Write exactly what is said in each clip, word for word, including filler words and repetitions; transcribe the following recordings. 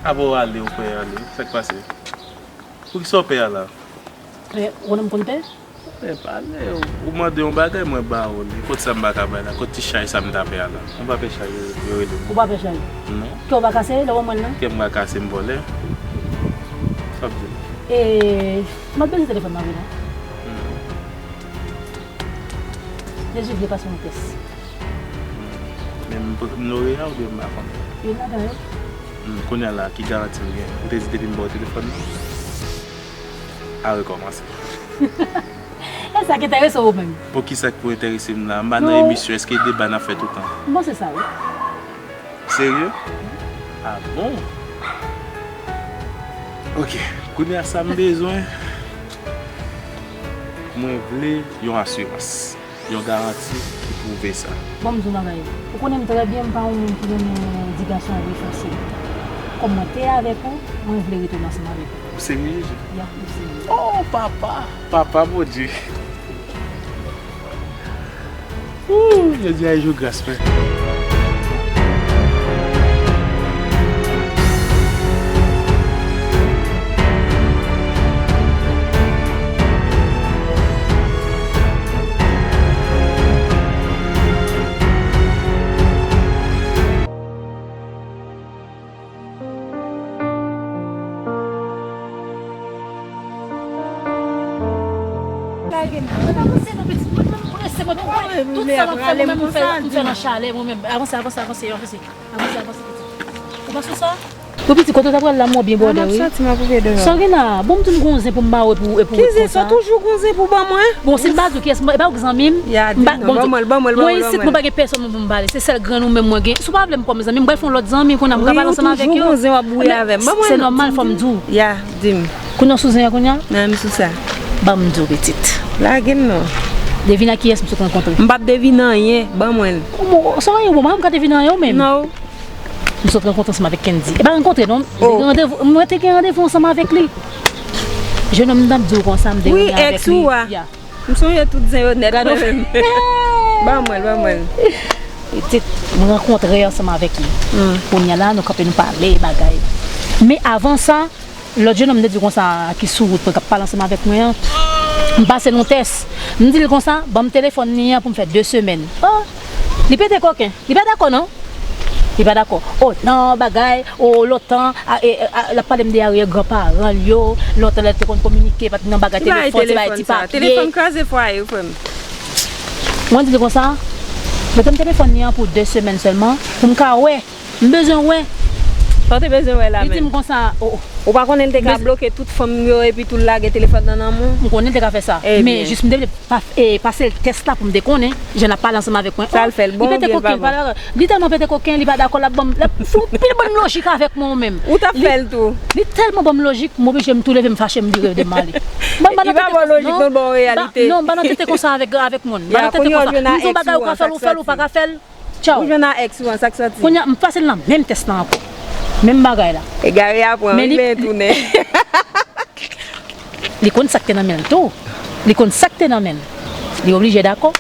Apa w ale, ou pè ale. Sa k pase? Poukisa w pè a la? Men, ou konnen m konn pè? Pè pale, ou mande yon bagay, mwen ba ou li. Kot sa m pa ka bay la? Kot ti chay sa m ta pè a la? Mwen pa pè chay, yo, yo rele m. Ou pa pè chay? Non. Kè w pa kase lè w wè mwen nan? Kè m pa kase, m vòlè. Sa w ap di m? E, m ap bezwen telefòn nan vre la. Hmm. Jezi vle pase yon tès. Hmm. Men m, m loreya oubyen m pa konnen? Youn ladan yo. Hmm, kounye a la, ki garanti m gen? Ou te di depi m ba w telefòn nan, a rekòmanse. E sa ki enterese w menm? Poukisa k pou enterese m la? M pa nan emisyon, èske deba n ap fè toutan? M panse sa, wi. Serye? Ah bon? Ok, kounye a sa m bezwen. Mwen vle yon asirans, yon garanti ki pwouve sa. Bon, m di w bagay. Ou konnen m trè byen, m pa yon moun ki renmen di gason an vle fòse. Kòm mwen te avèk ou, mwen vle retounen ansanm avèk ou. Ou serye, Jezi? Ya, m serye. Oh, papa! Papa Bondye! Ooh, jodi a e jou gras, frè. Lage m. Mwen pa prese non, pitit. Mwen menm prese, mwen tout sa m ap fè, mwen menm m fè, m fè nan chalè, mwen menm. Avanse, avanse, avanse, avanse. Avanse, avanse, pitit. Ou pa sou sa? Bon, pitit, kote w ta pral la, mwen byen bòdè, wi. Sa w gen la? Bon, m di m gon zen pou m ba ou epi w, epi w ret konsa. Ki zen? Sa w toujou gon zen pou ban mwen? Bon, si m pa di w kiyès, e pa ou k zanmi m? Ya, di m non, ban mwen l, ban mwen l, ban mwen l, ban mwen l. Mwen isit, mwen pa gen pèsonn pou m pale. Se sèl grann ou menm mwen gen. Si w pa vle m kòm zanmi m, m pral fè yon lòt zanmi, kounye a m ka pale ansanm avèk yo. Wi, ou toujou gon zen w ap bwouye avè m. Ban mwen l. Se nòmal, fò m di w. Ya, di m. Kounye a w sou zen an kounye a? Nan, m sou sa. Ban m di w, pitit. Lage m non. Devine ak kiyès m sot rankontre. M p ap devine anyen, ban mwen l. Bon, sa w anyen, bon, mwen m ka devine anyen ou menm? Non. M sot rankontre ansanm avèk Kendy. E pa rankontre non. M te gen randevou, mwen te gen randevou ansanm avèk li. Jennonm, m t ap di w konsa, m te renmen avèk li. Wi, èks ou a. Ya. M sonje tout zen yo nèt mwen menm. Ban mwen l, ban mwen l. Pitit, m rankontre ansanm avèk li. Hmm. Kounye a la, nou kanpe, nou pale bagay. Men avan sa, lòt jennonm m te di w konsa, ki sou wout mwen, k ap pale ansanm avèk mwen an, m pase l yon tès. M di l konsa, ban m telefòn li an pou m fè de semèn. Oh, li pete koken. Li pa dakò non. Li pa dakò. Oh non, bagay, oh, lontan, a, e, a, l ap pale m de aryè granparan l yo, lontan lè l te konn kominike, pa t nan bagay telefòn, se bay ti papye. Telefòn kraze fwaye, frè m. Mwen di l konsa, mete m telefòn li an pou de semèn sèlman, pou m ka wè. M bezwen wè. Sa w te bezwen wè la menm? Li di m konsa, oh, oh. Ou pa konnen l te ka bloke tout fanm yo epi tou l lage telefòn nan nan men w? M konnen l te ka fè sa. Men jis m te vle pa, e, pase l tès la pou m te konnen jan l ap pale ansanm avèk mwen. Sa l fè l bon oubyen l pa bon? Li tèlman pete koken, li pa dakò, l ap ban m, l ap fè yon pil ban m lojik avèk mwen menm. Ou t ap fè l tou. Li tèlman ban m lojik, m oblije m tou leve m fache m vire de m ale. Li pa ba w lojik non, l ba w reyalite. Non, m pa nan tete konsa avèk, avèk moun. M pa nan tete konsa. M di yon bagay ou ka fè l, ou fè l, ou pa ka fè l. Tchaw. Ou jwenn a èks ou an, sa k sòti? Kounye a, m pase l nan menm tès la ankò. Menm bagay la. Egare a pran, li benyen tounen. Li konn sa k te nan men l tou. Li konn sa k te nan men l. Li oblije dakò.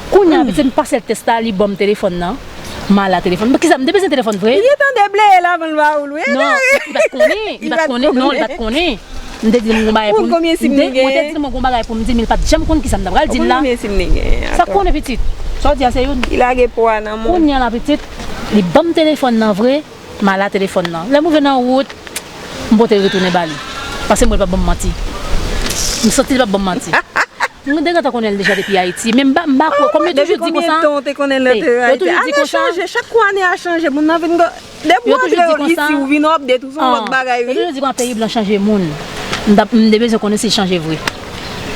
Kounye a, pitit, m pase l tès la, li ban m telefòn nan. M ale a telefòn. Men kisa, m te bezwen telefòn vre? Li gentan debleye l avan l ba ou l, wi. Non, li pa t konnen. Li pa t konnen. Non, li pa t konnen. M te di l m gon bagay pou m, m te, mwen te di l mwen gon bagay pou m di l, men l pa t janm konn kisa m ta pral di l la. Sa k konnen pitit? Sa w di a se youn. Li lage po a nan men w. Kounye a la pitit, li ban m telefòn nan vre, m ale a telefòn nan. Lè m rive nan wout, m pote l retounen ba li. Paske m wè l p ap ban m manti. M santi l p ap ban m manti. Mwen te gentan konnen l deja depi Ayiti, men m pa, m pa kwè, kòm yo toujou di konsa. Depi konbyen tan w te konnen l te Ayiti? Ane chanje, chak kou ane a chanje, moun nan vin Depi w antre isi, ou vin update, ou se yon lòt bagay, wi. Yo toujou di konsa peyi blan chanje moun. M t ap, m te bezwen konnen si l chanje vre.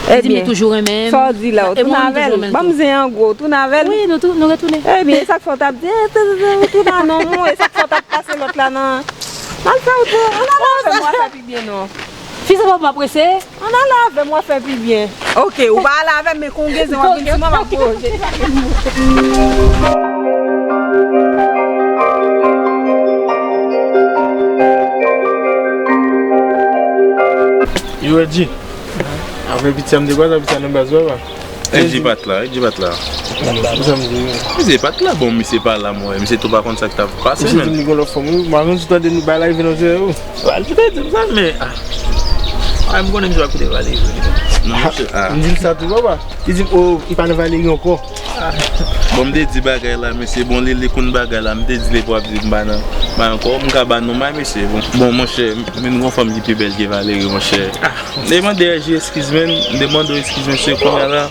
Li di m li toujou renmen m. Ebyen, sa w di la, ou tounen avè l? Ban m zen an gwo, ou tounen avè l? Wi, nou tou, nou retounen. Ebyen, e sa k fè w t ap di, e, te, te, te, ou tounen a nonm ou, e sa k fè w t ap pase lòt la nan, nan l fè w tou. Ann ale avè m, w a fè pi byen non. Fi sa pa prese. Ann ale avè m, w a fè pi byen. Ok, ou pa ale avè m, men kon gen zen w ap vin sou mwen, m ap voye. You ready? Apre piti a, m te kwè sa, piti a nan baz, wè pa? Edji pa t la, Edji pa t la. Misye pa t la, bon, misye pa la, mwen. Misye tou pa konn sa k t ap pase, men. Misye di m li gen lòt fanm, wi. Mwen, konn si w tande nou bay la, rive nan zye, wi. Valdi te di m sa, men, ah. Ah, m konnen misye pa koute Valeri. Non, monchè, ah. M di l sa tou, papa. Li di m, oh, li pa nan Valeri ankò. Bon, m te di bagay la, mesye, bon, li, li konn bagay la, m te di li pou ap di m pa nan, pa ankò, m ka ba non may, mesye. Bon, bon, monchè, m vin gon fanm ki pi bèl ke Valeri, monchè. Ah, m te mande Edji eskiz, men, m te mande w eskiz, mesye, kounye a la.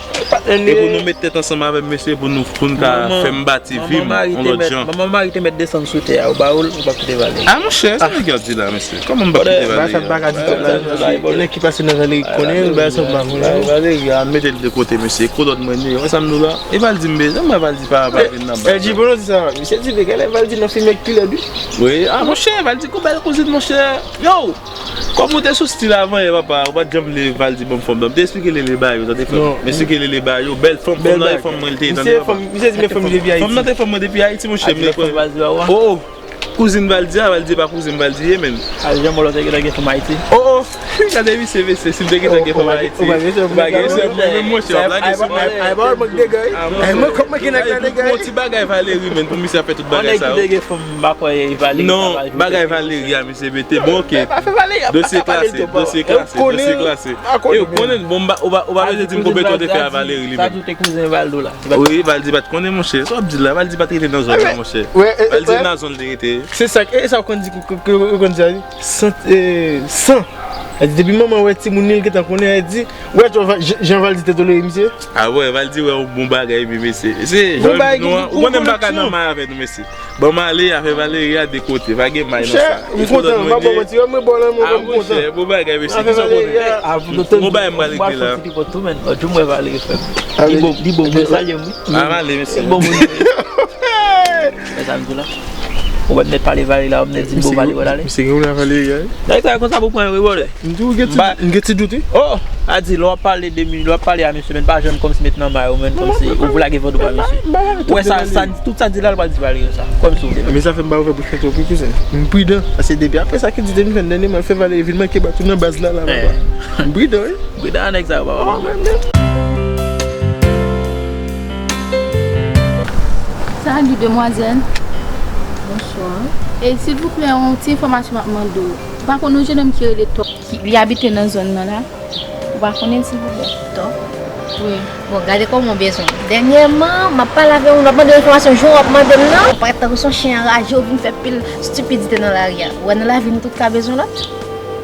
E pou nou met tèt ansanm avè m, mesye, pou nou, pou n ka fè m bati vi m yon lòt jan. Manman mari te mèt desann sou tè a, ou ba ou l, ou pa koute Valeri. Ah, monchè, sa nèg yo ap di la, mesye. Kòman m pa koute Valeri? Bagay sa m pa ka di tout la, mesye. Nèg ki pase nan Valeri konnen, bagay sa m pa konnen. Valeri a mete l de kote, mesye. Kou lòt mwen ye. Wè sa m di w la? E Valdi m bezwen, mwen Valdi pa, pa vin nan bagay. Edji, bon, di sa, misye di, men genlè Valdi nan fim ak kilè, wi. Wi, ah, monchè, Valdi gon bèl kouzin, monchè. Yo! Kòm ou te sou stil avan yè, papa, ou pa t janm vle Valdi ban m fanm nan. M te esplike Lele ba yo, tande frè m. M esplike Lele ba yo, bèl fanm, fanm nan e fanm mwen li te ye, tande papa. Misye di men fanm li depi Ayiti. Fanm nan te fanm mwen depi Ayiti, monchè, m te konnen. Oh, oh. Kouzin Valdi a, Valdi pa kouzin Valdi ye, men. A, jan mwen lòt gen fanm Ayiti. Oh, oh. Gade misye, mesye, si m te gentan gen fanm Ayiti. Ou pa gen sè mwen, men monchè, w ap lage sou mwen. Ay, ba, mwen gen degay. Ay, mwen kòm mwen gen nèg la degay. Pou ti bagay Valeri, men, pou misye ap fè tout bagay sa yo. Nèg ki te gen fanm, m pa kwè Valeri. Non, bagay Valeri a, Se mete bon, ok. Dosye klase, dosye klase, dosye klase. E ou konnen, bon, ou pa, ou pa bezwen di m konbyen tan w te fè a Valeri li menm. Sa tou te kouzen Valdo la. Wi, Valdi pa t konnen, monchè. Sa w ap di la, Valdi pa t rete nan zòn nan, monchè. Valdi nan zòn li te rete. Se sa, e sa w konn di, ke, ke, ke, konn di, san, e, san. Depi manman wè timoun li, l gentan konnen, li di, wè, jan Valdi te tolere misye. A wè, Valdi wè yon bon bagay, epi mesye. Se, ou konnen m pa ka nan may avè nou, mesye. Ban m ale, afè Valeri a de kote, pa gen may nan sa. Monchè, m kontan, m pa ba w manti, wè mwen bò la, mwen kontan. Bon bagay, mesye, kisa w konnen? Bon bagay m pral regle la. Lòt jou m wè Valeri frè m. Li bon, li bon moun, salye m wi. A, m ale, mesye. Li bon moun. Mezanmi la. Ou wè m nèt pale Valeri la, ou m nèt di m bon Valeri wè l ale. Misye gen moun a Valeri a. Nèg sa konsa pou pran yon revòlvè. M di w gen ti, m gen ti dout wi. Oh, a di lè w ap pale de mi, lè w ap pale a misye, men pa janm kòmsi met nan may ou, men kòmsi ou vle lage vant ou ba misye. Ou wè sa, sa, tout sa di la, l pral di Valeri sa. Kòmsi ou vle. Men sa fè m pa ouvè bouch mwen twòp wi, kouzen. M pridan, paske depi apre sa ki di de mi fè dènye mwa, l fè Valeri vin manke bat ou nan baz la, la, papa. M pridan wi. Pridan a nèg sa yo, papa. Salut, demwazèl. Bonswa. E, silvouplè, yon ti enfòmasyon m ap mande w. Ou pa konn yon jenòm ki rele Top? Ki, li abite nan zòn nan la. Ou pa konnen l, silvouplè? Top? Wi. Bon, gade kòman w bezwen m. Dènyèman, m ap pale avè w, m ap mande w enfòmasyon, jan w ap mande m nan, ou parèt tankou se yon chen anraje, ou vin fè pil stipidite nan lari a. Ou wè nan lavi nou tout ka bezwen lòt.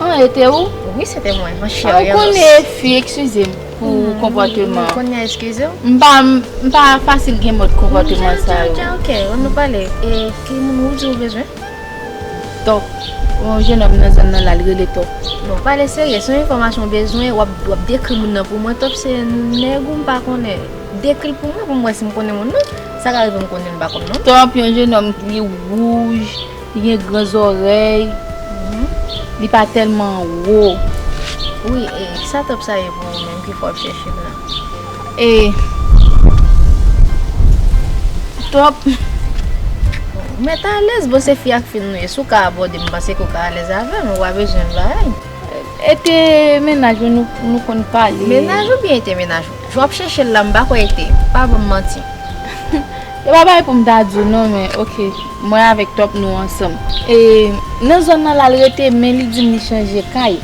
An, e te ou? Wi, se te mwen, monchè. Ou konnen fi, eskize m pou konpòteman. Kounye a, eskize w. M pa, m pa fasil gen mòd konpòteman sa yo. Dja, dja, ok, ann nou pale. E ki moun ou di ou bezwen? Top. Yon jenòm nan zòn nan la, li rele Top. Bon, pale serye, se yon enfòmasyon w bezwen, w ap, w ap dekri moun nan pou mwen. Top se nèg ou m pa konnen. Dekri l pou mwen, pou m wè si m konnen moun nan. Sa ka rive m konnen l, m pa konn non. Top, yon jenòm, li wouj, li gen gran zòrèy, li pa tèlman wo. Wi, e, sa Top sa ye pou ou menm ki fè w ap chèche l la? E, Top. Mèt alèz, bon, se fi ak fi nou ye. Si w ka abòde m, m panse ke w ka alèz avè m, ou pa bezwen bagay. E te mennaj mwen, nou, nou konn pale. Mennaj oubyen e te mennaj ou? Jan w ap chèche l la, m pa kwè e te. Pa ban m manti. E pa bagay pou m ta di w non, men, ok, mwen avèk Top nou ansanm. E nan zòn nan la l rete, men li di m li chanje kay.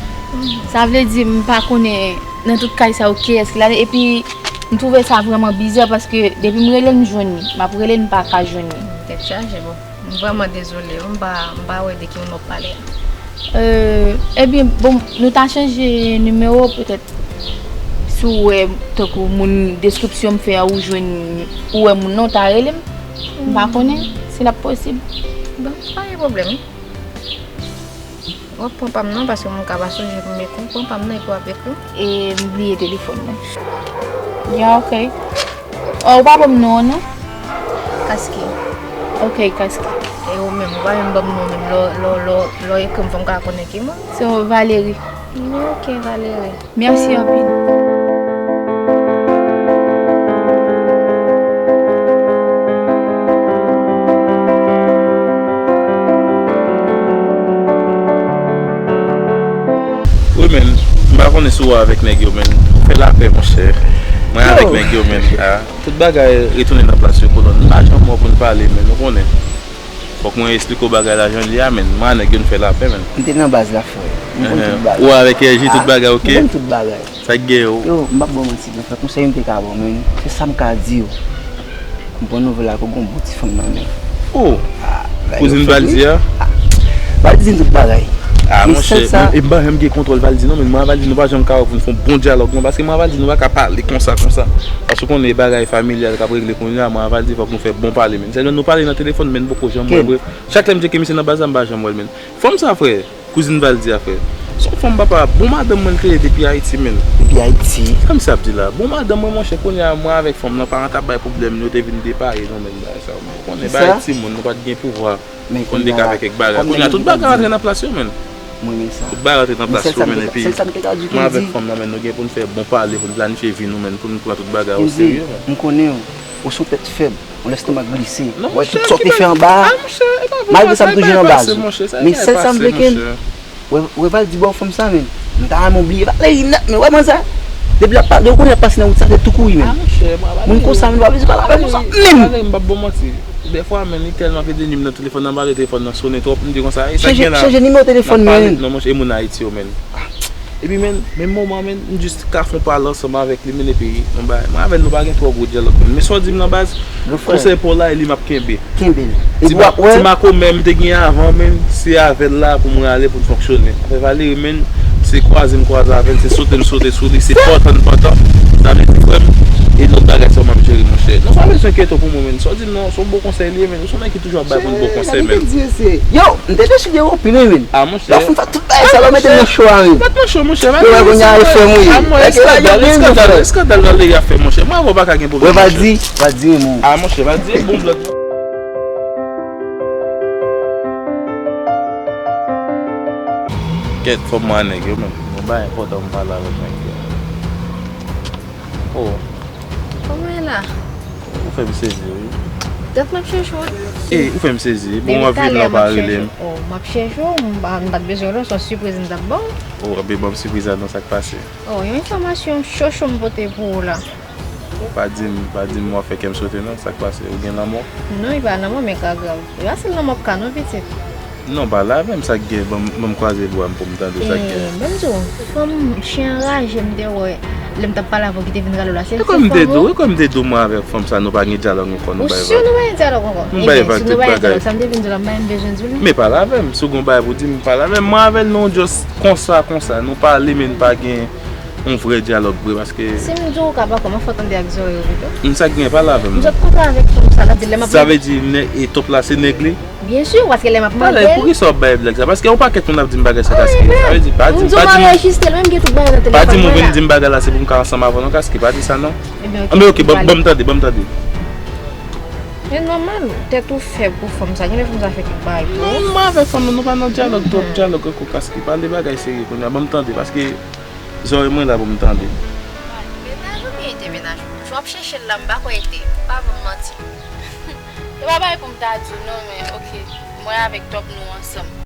Sa vle di m pa konnen nan tout kay sa yo kiyès ki la. Epi m twouve sa vrèman biza paske depi m rele l m jwenn li, m ap rele l m pa ka jwenn li. Tèt chaje, bon. M vrèman dezole wi, m pa, m pa wè de ki moun w ap pale a. Euh, ebyen, bon, nou ta chanje nimewo, petèt si w wè, tankou moun, deskripsyon m fè a, ou jwenn, ou wè moun nan, ou ta rele m. M pa konnen si l ap posib. Bon, pa gen pwoblèm. W ap pran pa m nan, paske m ka pa sonje pou m ekri w. Pran pa m nan epi w ap ekri w. E m bliye telefòn mwen. Ya, ok. Oh, ou pa ban m non an, non? Kaski. Ok, Kaski. E ou menm, ou pa menm ban m non menm. Lè w, lè w, lè w, lè w ekri m, fò m ka konnen ki moun. Se yon Valérie. Ok, Valérie. Mèsi anpil. Wi, men, m pa konnen si w avèk nèg yo, men. Fè lapè, monchè. Mwen avèk nèg yo, menn. Ah, tout bagay retounen nan plas yo, kolòn. M pa janm wè pou n pale, menn, ou konnen. Fòk mwen esplike w bagay la jan l ye a, menn. Mwen a nèg yo n fè lapè, menn. M te nan baz la, frè. M konn tout bagay. Ou avèk Èji, tout bagay oke? M konn tout bagay. Sa k gen yo? Yo, m p ap ba w manti, men frè, konsèy m te ka ba w, menn, se sa m ka di w. M pran nouvèl la ke w gen yon bon ti fanm nan men. Oh! Kouzin Valdi a? Valdi di m tout bagay. Ah, monchè, e m pa janm gen kontwòl Valdi non, men mwen a Valdi nou pa janm ka wè pou n fè yon bon dyalòg non, paske mwen a Valdi nou pa ka pale konsa, konsa. Paske w konnen e bagay familyal k ap regle kounye a, mwen a Valdi fòk nou fè bon pale, men. Sèlman nou pale nan telefòn, men n poko janm wè vre. Chak lè m tcheke misye nan baz la, m pa janm wè l, men. Fanm sa, frè, kouzin Valdi a, frè. Se yon fanm, papa, bon madanm mwen l te ye depi Ayiti, menn. Depi Ayiti? Kòm sa ap di la. Bon madanm mwen, monchè, kounye a, mwen avèk fanm nan, paran t ap bay pwoblèm, yo te vin depare nou, menn, bagay sa yo, menn. Ou konnen bagay timoun, nou pa t gen pouvwa. Konn dekape kèk bagay. Kounye a, tout bagay rantre nan plas yo, menn. Mwen renmen sa. Tout bagay rantre nan plas yo, menn, epi mwen avèk fanm nan, menn, nou gen pou n fè bon pale, pou n planifye vi nou, menn, pou n pran tout bagay oserye, menn. M konnen w, ou se yon tèt fèb, yon lèstomak glise. Wè tout sa w te fè anba a, malgre sa m toujou nan baz ou. Men sèl sa m vle ke, wè, wè Valdi ba w fanm sa, menn. M ta renmen w bliye Valeri nèt, men wè manzè. Depi l ap pale, ou konnen l ap pase nan wout sa, se tou kouri, menn. Moun konsa, menn, pa bezwen pale avè l konsa, menn. Dèfwa, menn, li tèlman pede nim nan telefòn nan, malgre telefòn nan sonnen twòp, m di konsa, e sa k gen la? Chanje nimewo telefòn, menn. Non, monchè, e moun Ayiti yo, menn. Epi, menn, menm moman, menn, m jis ka fè yon pale ansanm avèk li, menn, epi, nou bay, mwen avè l, nou pa gen twò gwo dyalòg, menn. Men sa w di m nan baz, konsèy pa w la, e li m ap kenbe. Kenbe l. Ti makomè m te gen avan, menn, se avè l la pou mwen ale, pou n fonksyone. Afè Valeri, menn, se kwaze m kwaze avè l, se sote m sote sou li, se pantan m pantan. Sa vle di, frè m, e lòt bagay sa yo m ap jere, monchè. Non, pa bezwen enkyete w pou mwen, menn. Sa w di m nan, se yon bon konsèy li ye, menn. Ou se yon nèg ki toujou ap bay moun bon konsèy, menn. Yo, m te deside wopine, menn. Ah, monchè. Lè w fin fè tout bagay sa, lè w mete m nan cho a, menn. Yo wè kounye a e frè m ou ye. Ah, monchè, eskandal, eskandal, eskandal Valeri ap fè, monchè. Mwen avè w pa ka gen pwoblèm, monchè. Wè, Valdi, Valdi renmen w. Ah, monchè, Valdi bon blòd. Kèt, fò m wè nèg yo, menn. Mwen bay enpòtan pou m pale avèk nèg yo. Oh. Kòman w ye la? Ou fè m sezi, wi. Dat m ap chèche w. E, ou fè m sezi. Bon, w ap vin la, w pa rele m. Oh, m ap chèche w, m pa, m pa t bezwen w, se yon sipriz m t ap ba w. Oh, ebyen, ban m sipriz la, non, sa k pase? Oh, yon enfòmasyon cho cho m pote pou ou la. Pa di m, pa di m w ap fè kè m sote, non, sa k pase? Ou gen lanmò? Non, e pa lanmò, men ka grav. E pa sèl lanmò k ka, non, pitit. Non, pale avè m, sa k gen, ban m, ban m kwaze bra m pou m tande sa k gen. E, ban m di w, fanm chen anraje m te wè, lè m t ap pale avè w ki te vin rale w la, se fanm ou? E kòm m te di w, e kòm m te di w, mwen avèk fanm sa, nou pa gen dyalòg ankò, nou bay vag. Ou si nou pa gen dyalòg ankò? Nou bay vag tout bagay. Sa m te vin di w la, m pa menm bezwen di w li. Men pale avè m, si w gen yon bagay pou di m, pale avè m, mwen avè l, nou just konsa, konsa, nou pale, men n pa gen yon vrè dyalòg vre, paske. Si m di w ka pa kòman fò tande ak zòrèy ou pito. M sa k gen, pale avè m. M sot kontre avèk fanm sa, l ap di lè m ap. Sa vle di nèg, e tòp la se nèg li? Byen si, paske lè m ap mande l. Poukisa w ap bay blag sa? Paske yon pakèt moun ap di m bagay sa, Kaski. Sa vle di, pa di m, pa di m. M di w m anrejistre l, menm gen tout bagay nan telefòn mwen la. Pa di m ou vin di m bagay la, se pou m ka ansanm avè w, non, Kaski, pa di sa, non. Ebyen, oke, ban m tande, ban m tande. E nòmal, tèt ou fèb pou fanm sa, genlè fanm sa fè kèk bagay pou ou. Non, mwen avèk fanm nan, nou pa nan dyalòg, twòp dyalòg ankò, Kaski. Pale bagay serye kounye a, ban m tande, paske zòrèy mwen la pou m tande. Mennaj ou byen e te mennaj ou? Jan w ap chèche l la, m pa kwè e te. Pa ban m manti. E pa bagay pou m ta di w non, men oke. Mwen avèk Top nou ansanm.